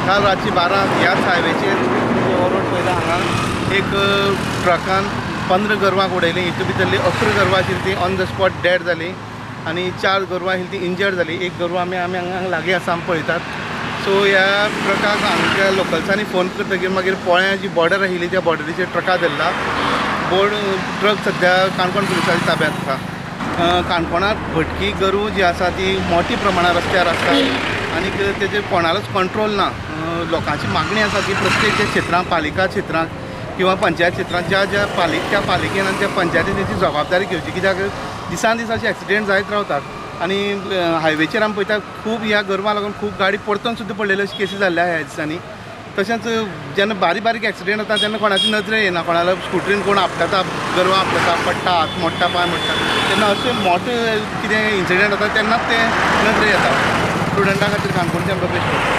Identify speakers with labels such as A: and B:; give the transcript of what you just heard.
A: काल रातची 12 ह्याच हायवेचेर हो रोड पळयता हांगा एक ट्रकान 15 गोरवांक उडयलीं. हितून भितरली 11 गोरवां आशिल्ली ती ऑन the spot dead जाली आनी 4 गोरवां आशिल्ली ती इंजर्ड जाली. एक गोरवां आमी आमी हांगा लागीं आसा आमी पळयतात. सो ह्या ट्रकाक हांगच्या लोकल्सांनी फोन करतकीर मागीर पोळ्या जी बॉर्डर आशिल्ली त्या बॉर्डरीचेर ट्रका धरला. बोर्ड ट्रक सद्या काणकोण पुलिसांच्या ताब्यांत आसा. काणकोणांत भटकी गोरवां जी आसा ती मोठ्या प्रमाणात रस्त्यार आसता आनी तेजेर कोणालोच कंट्रोल ना. लोकांची मागणी आसा की प्रत्येक ज्या क्षेत्रांत पालिका क्षेत्रांत किंवा पंचायत क्षेत्रांत ज्या ज्या त्या पालिकेन आनी त्या पंचायतीन तेची जबाबदारी घेवची, कित्याक दिसान दीस अशे एक्सिडेंट जायत रावतात आनी हायवेचेर आमी पळयता खूब ह्या गोरवां लागून खूब गाडी परतून सुद्दां पडलेल्यो अश्यो केसी जाल्ल्यो आहा ह्या दिसांनी. तशेंच जेन्ना बारीक बारीक एक्सिडेंट जाता तेन्ना कोणाची नदरे येना, कोणाला स्कुटरीन कोण आपटता, गोरवां आपटता, पडटा, हात मोडटा, पांय मोडटा, तेन्ना अशें मोठे कितें इन्सिडंट जाता तेन्नाच ते नदरे येता. स्टुडंटा खातीर काणकोणचे आमकां बेश्ट.